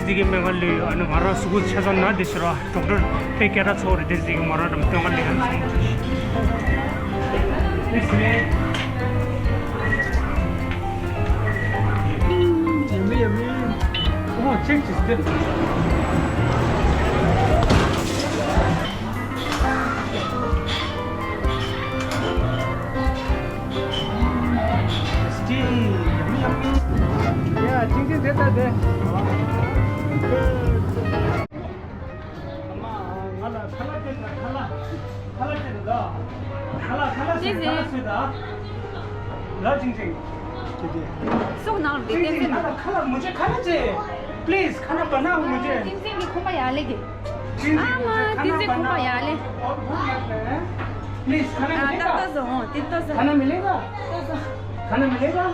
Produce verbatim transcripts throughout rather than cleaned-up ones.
ཟིག་གི་མེད་ང་ལུས་ཡོད། ཨ་ནི་ང་རང་སུ་གུ་ཆ་ཚང་ན་དེ་ཕྱིར་རོ་ཌོག་ཊར་དཔེ་སྐད་གྲགས་ཚོགས་རེད། དེ་ཟིག་གི་ང་རང་རམ་སྟོན་ག་ལས་ཡང་སོང་། Yes, man. Yummy, yummy. Oh, change is good. Tasty, yummy, yummy. Yeah, ཅིང་ཅིང་དེ་ལྟ་དེ། ཨ་མ། ང་ལ་ཁ་ལག་སྟེར་དང་། ཁ་ལག་ཁ་ལག་སྟེར་དང་། ཁ་ལག་ཁ་ལག་སྟེར་དང་། ཁ་ལག་ཁ་ལག་སྟེར་དང་། ལ་ཅིང་ཅིང་། ཅིང་ཅིང་། སོག་ནང་དེ་ཅིང་ཅིང་། ཁ་ལག་ཁ་ལག་མུ་ཇེ་ཁ་ལག་ཅེ། Please, खाना बनाओ मुझे। ཅིང་ཅིང་གི་ཁོམ་པ་ཡ་ལེ་གི། ཅིང་ཅིང། ཨ་མ། ཅིང་ཅིང་ཁོམ་པ་ཡ་ལེ། Please, खाना मिलेगा? ཏོ་ཏོ་ཟོ། ཏོ་ཏོ་ཟོ། खाना मिलेगा? ཏོ་ཏོ། खाना मिलेगा?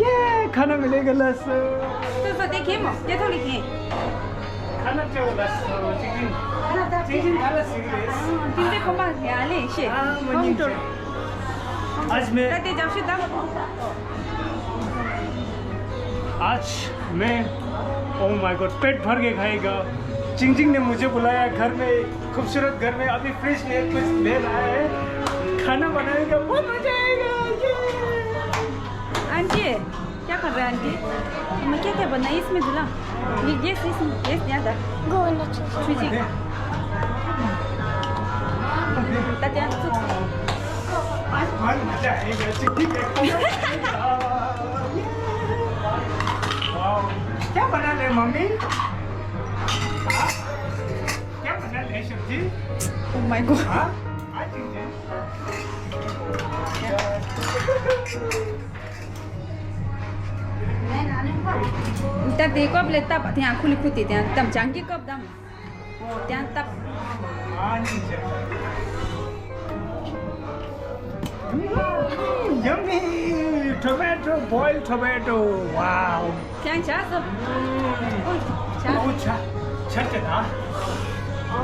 ये खाना मिलेगा ལགས་སོ། ཏོ་ཏོ་དེ་ཁེ་མོ་དེ་ཐོག་ལི་ཁེ། खाना ཅོ་ལགས་སོ། ཅིང་ཅིང་། ཅིང་ཅིང་ཁ་ལག་ཟིག་རེད། ཅིང་ཅིང་ཁོམ་པ་ཡ་ལེ་ཤེ། ཨ་མ་ཉིང་ཅོ། आज मैं ད་དེ་རྒྱབ་ཤིག་ད། आज मैं, oh my God, पेट भर के खाएगा। चिंगचिंग ने मुझे बुलाया घर में, खूबसूरत घर में, अभी फ्रिज में कुछ ले लाया है, खाना बनाएगा, बहुत मजा आएगा। ये आंटी, क्या कर रहे हैं आंटी? मैं क्या क्या बना, इसमें धुला। ये, ये, इसमें, ये ज्यादा। छुजी। तात्या, आज बहुत मजा आएगा, चिंगचिंग के खाना। वाओ, क्या बना ले मम्मी? हाँ? क्या बना ले सब्जी? Oh my God. हाँ? आज चिंगचिंग। ད་དེ་ཀོབ་ལེ་ཏབ་དེ་ཡང་ཁུ་ལི་ཁུ་དེ་དེ་ཡང་ཏམ་ཅང་གི་ཀོབ་དམ། དེ་ཡང་ཏབ། ཨ་ནི་ཇ། Yummy! Tomato, boiled tomato. Wow. ཅང་ཆ་སོ། ཨོ་ཆ། ཨོ་ཆ། ཆ་ཆ་ད། ཨ་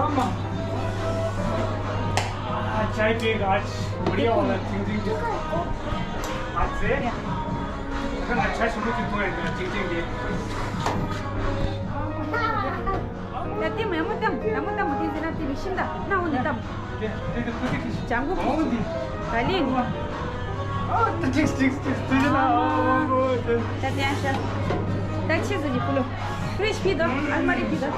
མ། ཨ། चाय पिएगा आज। बढ़िया वाला चिंगचिंग। आज से। ཁ་ན་ཆ་ཞིམ་པོ་ཅིག་འཐུང་ཡ་ཡིན་ཅིག་ཅིག་རེད། ད་དེ་མེ་མོ་བཏང་། མེ་མོ་བཏང་མོ་དེ་ཟེར་ན་དེ་རིགས་ཤིན་ད་ན་འོ་ནི་བཏང་། དེ་དེ་དེ་ཁུ་ཅིག་ཅང་གུ་འོ་འདི། ད་ལེ་ནི། ཨ་ད་ཅིག་ཅིག་ཅིག་དེ་ན་འོ་འོ་འོ། ད་དེ་ཡང་ཤ། ད་ཆི་ཟིག་གི་ཀུ་ལོ། ཕི་རིཇ་ཕི་དོ། ཨལ་མ་རི་ཕི་དོ།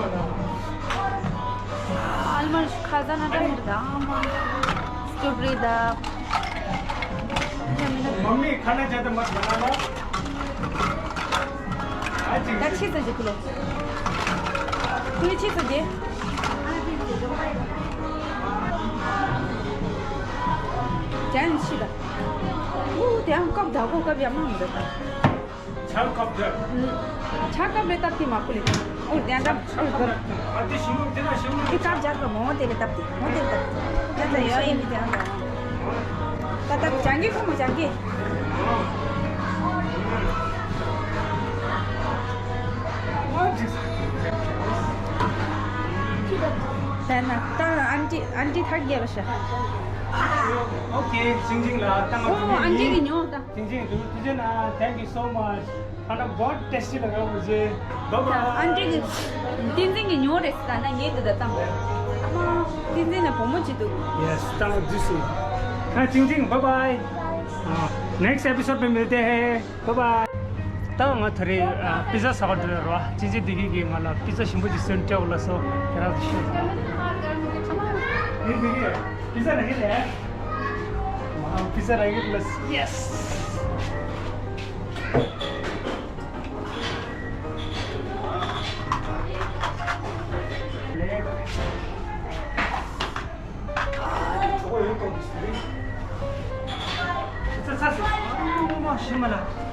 ཨལ་མ་རི་ཁ་ཟ་ན་ད་མི་ར་ད་ཨ་མ། སི་ཊོ་བེ་རི་ད། མ་མི་ཁ་ན་ཇ་ད་མ་ཁ་ན་ལ། ད་ཆི་ཟེར་གྱི་ཁུ་ལོ། ཁུ་ལོ་ཆི་ཟེར་གྱི། ཅན་ཤི་ད། ཨུ་དེ་ཡང་སྐབས་ད་གོ་སྐབས་ཡ་མ་མི་འདུག་ད། ཆར་སྐབས་དེར། ཆར་སྐབས་རེ་སྟབས་ཀྱིས་མ་ཁུ་ལེ། ཨུ་དེ་ཡང་སྐབས་ཨུ་གར། ཨ་དེ་ཞིམ་ནོ་དེ་ན་ཞིམ་ནོ་དེ་སྐབས་སྦྱར་ག་མོ་དེ་རེ་སྟབས་དེ་མོ་དེ་རེ་སྟབས་དེ་ད་ད་ཡོ་ཨེ་མི་དེ་ཡང་ད། ད་ད་ཅང་གི་ཁོ་མོ་ཅང་གི། དེ་ན་ད་ཨན་ཊི་ཨན་ཊི་ཐག་རྒྱལ་བ་ཤ། ཨོ་ཁེ། ཅིང་ཅིང་ལ་ད་ང་ཨོ་ཨན་ཊི་གི་ཉོ་ད། ཅིང་ཅིང་དུ་དུ་ཅན། ཨ། Thank you so much. खाना बहुत टेस्टी लगा मुझे। Bye bye. आंटी की ཏིང་འཛིན་གྱི་ཉོ་རེད་ཟེར་ན་ངས་འདི་ད་བཏང་། ཨ་མ། ཏིང་འཛིན་ལ་བུ་མོ་གཅིག་འདུག Yes, ད་ང་འདི་སུ། ཁ་ཅིང་ཅིང་། बाय बाय। हाँ, नेक्स्ट एपिसोड में मिलते हैं। Bye bye. ད་ང་ད་རེས་པི་ཛ་ཟ་ག་འགྲོ་ཡ་རོ། ཅིང་ཅིང་བདེ་སྐྱིད་ཀྱིས་ང་ལ་པི་ཛ་ཞིམ་པོ་ཅིག་སོན་སྤྲད་ལ་སོ། ཁྱེད་རང་ཚོ་ཤོད། ཨ་མ། བདེ་སྐྱིད། པི་ཛ་རག་གི་རེད། ཨ་མ། པི་ཛ་རག་གི་རེད། Yes.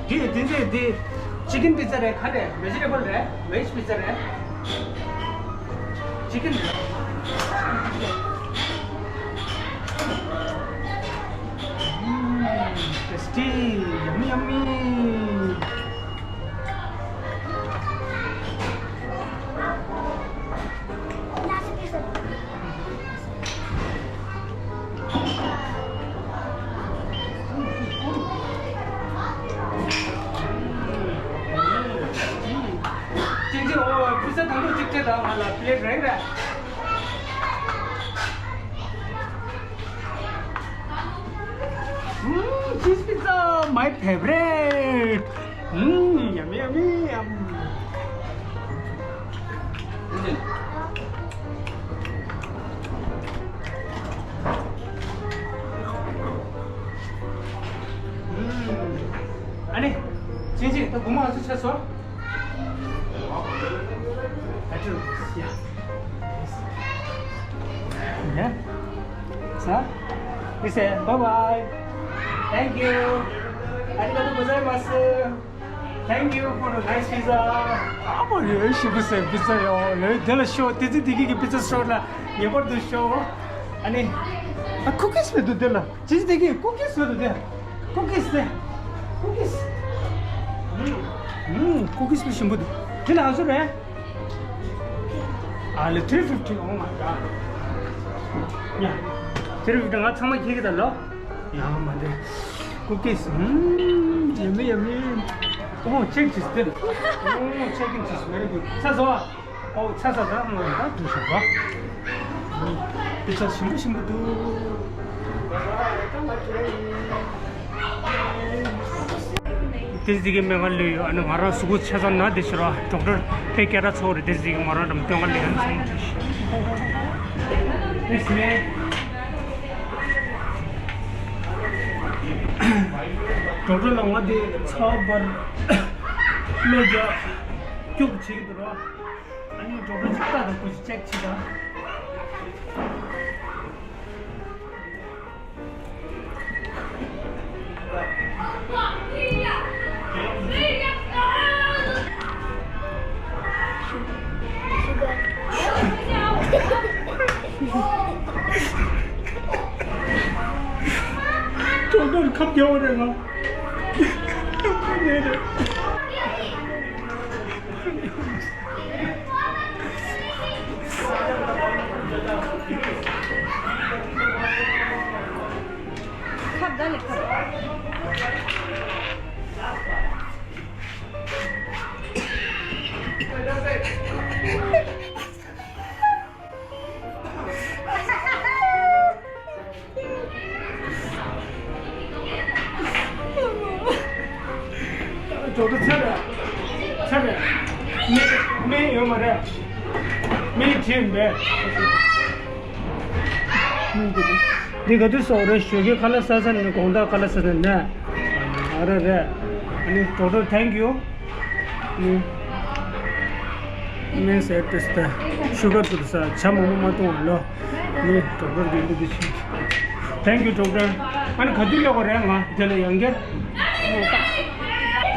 འདི་འདི་ཅི་ཀན་པི་ཛ་རེད། ག་རེ་རེད། ཝེ་ཇི་ཊེ་བལ་རེད། ཝེཇ་པི་ཛ་རེད། ཅི་ཀན། ཨམ། ཏེ་སི་ཊི། ཡམ་མི་ཡམ་མི། ཅིང་ཅིང་། ཨོ། ས་དང་པོ་གཅིག་སྤྲད་དང་། ང་ལ་པི་ལེཊ་རེ་རེ། ཨུམ། cheese pizza, my favorite. ཨུམ། yummy, yummy, yum. ཨུམ། ཨ་ནི། ཅིན་ཅིན། ད་སྒོར་མོ་ང་ཚོ་ཆད་སོང་། Yeah. Sir, we say bye bye. Thank you. Arigatou gozaimasu. Thank you for the nice pizza. ཨ་མ་ཡོད་ཤི་བི་སེ་པི་ཛ་ཡོད་ཡོད། དེ་ལ་ཤོག་དེ་ཚེ་དེ་གི་པི་ཛ་སོགས་ལ་ངེས་པར་དུ་ཤོག་ཨ་ནི། ཨ། ཀུ་ཀིས་མེད་འདུག་དེ་ལ། ཅི་ཅི་དེ་གི་ཀུ་ཀིས་ཡོད་འདུག་དེ། ཀུ་ཀིས་དེ། ཀུ་ཀིས། ཨུམ། ཀུ་ཀིས་པི་ཞིམ་པོ་འདུག་དེ་ལ་ཨ་ཟུ་རེད། ཨ་ལེ། three fifty. Oh my god. Yeah. three fifty. ང་ཚང་མ་ཁྱེར་གི་ད་ལོ། ཡང་མ་འདི། ཀུ་ཀིས། ཨུམ། yummy, yummy. Oh, check this, this. Oh, check in this. Very good. ཚ་བཟོ་བ། ཨོ། ཚ་ཚ་ཚ། ང་ད་དུ་ཞོག་པ། པི་ཛ་ཞིམ་པོ་ཞིམ་པོ་འདུག་དེ་ཟིག་གི་མེ་ང་ལུས་ཡོད། ཨ་ནི་ང་རང་གཟུགས་པོ་ཆ་ཚང་ན་དེ་ཕྱིར་རོ། ཌོག་ཊར་དཔེ་སྐད་གྲགས་ཚོ་རེད། དེ་ཟིག་གི་ང་རང་འགྲམ་སྟོན་ག་ལེན་སོང་། Thanks, man. ཌོག་ཊར་ལ་ང་དེ་ཚ་བ་འབར། གློ་རྒྱག་སྐྱུག་བྱེད་ཀྱི་འདུག་རོ། ཨ་ནི་ཌོག་ཊར་ཅིག་ལྟ་དང་། ཁོ་ཅིག་ཅེག་བྱེད་དང་། ཌོག་ཊར་ཁབ་རྒྱག་པ་རེད་ང་། ཁབ་ནས་རེད། ཁབ་ད་ལས་ཁབ། ཌོག་ཊར་ཚར་རེད། ཚར་རེད། མི་མི་ཡོད་མ་རེད། མི་བྱིན་པས། འདི་ག་དུས་སོགས་རེད། ཞོགས་ཀས་ཁ་ལག་ཟ་ས་ནས་དགོང་དག་ཁ་ལག་ཟ་ས་ནས། ཨ་རེད་རེད། ཨ་ནི་ཌོག་ཊར་thank you. མིན་སེ་ཏུ་སྟ་ཤུ་གར་ཏུ་ས་ཇ་མང་པོ་མ་བཏུང་བ་ལོ། ནི་ཌོག་ཊར་གྱིས་འདི་འདི་བྱས། Thank you, doctor. ཨ་ནི་ག་དུས་སླེབས་པ་རེད། ང་དེ་ལ་ཡང་བསྐྱར།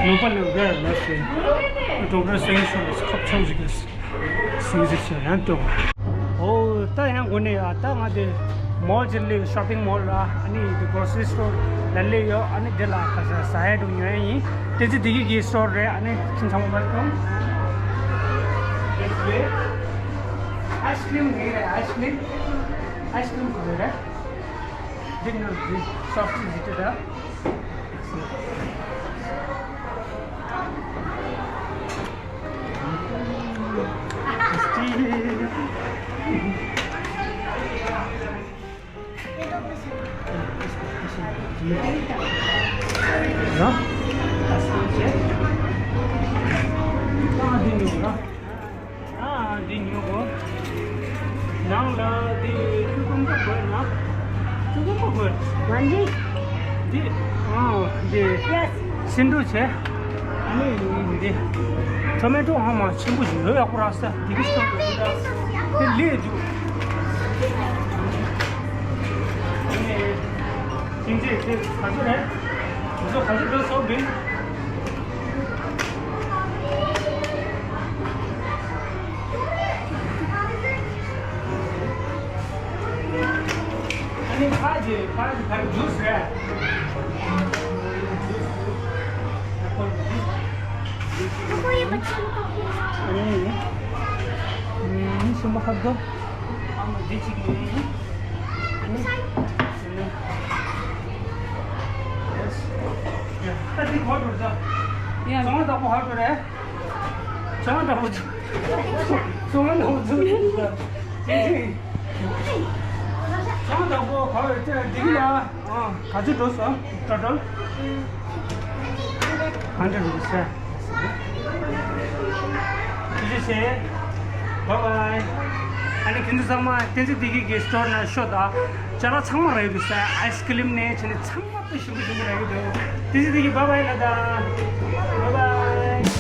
ནོ་པ་ལ་རེད་ལ་ཟེར། ཌོག་ཊར་སེང་ཤོ་ལ་ཁབ་ཆུང་ཞིག་གིས་སིང་ཟིག་ཟེར་ཡང་སྟོན། ཨོ། ད་ཡང་དགོས་ནས་ཡ། ད་ང་དེ་མོལ་ཅིག་སླེབས། ཤོ་པིང་མོལ་ལ། ཨ་ནི་དེ་གོ་སི་སི་ཊོར་ལ་སླེབས་ཡོད། ཨ་ནི་དེ་ལ་ཁ་ས་ཟ་ཡ་འགྲོ་ཉོ་ཡ་ཡིན། དེ་ཚེ་དེ་གི་གི་སི་ཊོར་རེད། ཨ་ནི་ཁྱིམ་ཚང་མ་མ་གཏོང་། ཨའི་སི་ཀྲིམ་རེད། ཨའི་སི་ཀྲིམ། ཨའི་སི་ཀྲིམ་ག་རེ་རེད། འདི་ནང་འདི་སོབ་ཅིག་ཟིག་དེ་ད། ཨ། འདི་ཉོ་གོ། ནང་ལ་འདི་ཁྱུ་ཀུམ་པ་དགོས་ན། ཁྱུ་ཀུམ་པ་དགོས། འདི། ཨ། འདི། སེ་འབྲུ་བྱས། ཨ་ནི་འདི། ཊོ་མེ་ཊོ་ཧ་མ་ཆེན་པོ་ཞིག་ཡོད། ཡག་པོ་རག་ས། འདི་གི་སྟོང་དུ་འདི་ལ། འདི་ལས་འཇུག་ཨ་ནི། ཅིང་ཅེ་དེ་ག་ཚོད་རེད། ང་ཚོ་ག་ཚོད་འགྲོ་སོང་། འདི། ཨ་ནི་ཕ་ཇེ་ཕ་ཇེ་ཕ་ཇུས་རེད། ཨ་ནི། ཨ་ནི་སུ་མ་ཧབ་དོ། ཨ་མ་འདི་གཅིག་ནི། ཨ་ནི། ཡེ་སི། ཡ། ད་འདི་གོ་འགྲོ་ད། ཡ། ཚང་མ་བདག་པོ་ཧ་འགྲོ་རེད། ཚང་མ་བདག་པོ། སོང་ང་ནང་ཚུགས། ཚང་དང་པོ་ག་བའི་ཚེ་འདི་གི་ལ་ག་ཚོད་འགྲོ་སོང་། ཊོ་ཊལ་ཧན་ཌེ་རེཌ་རུ་པི་སི། ཐུགས་རྗེ་ཆེ། བཱའི་བཱའི། ཨ་ནི་ཁྱེད་ཚོ་ཚང་མ་བསྟན་འཛིན་བདེ་སྐྱིད་ཀྱི་སི་ཊོར་ནང་ཤོག་དང་། ཅ་ལག་ཚང་མ་རག་གི་འདུག་ཟེར། ཨའི་སི་ཀི་རིམ་ནས་བྱས་ནས་ཚང་མ། ཞིམ་པོ་ཞིམ་པོ་རག་གི་འདུག་དེ་ཚེ་དེ་གི་བཱའི་བཱའི་ལ་དང་། བཱའི་བཱའི།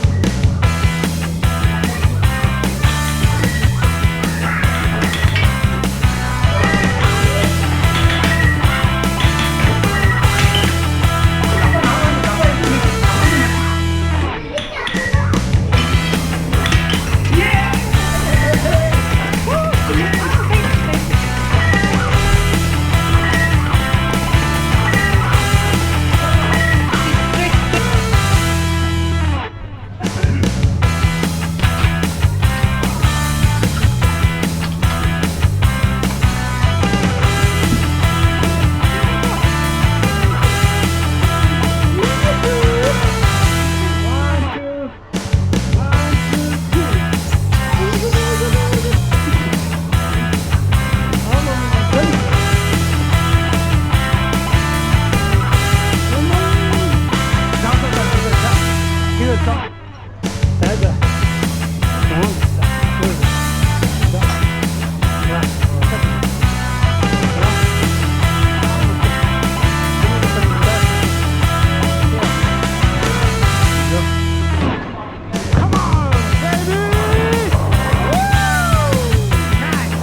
Come on, baby! Woo! Nice!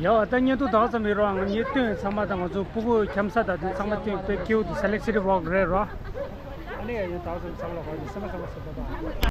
ཡ་ད་བརྙན་ཐུང་ད་ག་ཙམ་ཡོད་རོགས། ང་ངས་སྟོན་ཚང་མ་དང་ང་ཚོ་སྤུ་གུ་འཁྱམ་ས་དང་དེ་ཚང་མ་སྟོན་དཔེ་སྐྱིད་པོ་འདུག་སེ་ལེག་ཊི་བི་ཝོག་རེད་རོགས། ཨ་ནི་ཡ་ཡོད་ད་ག་ཙམ་ཚང་མ་ལ་གོ་ཡོད་སེམས་པ་ཚང་མ་སེམས་པ་དང་།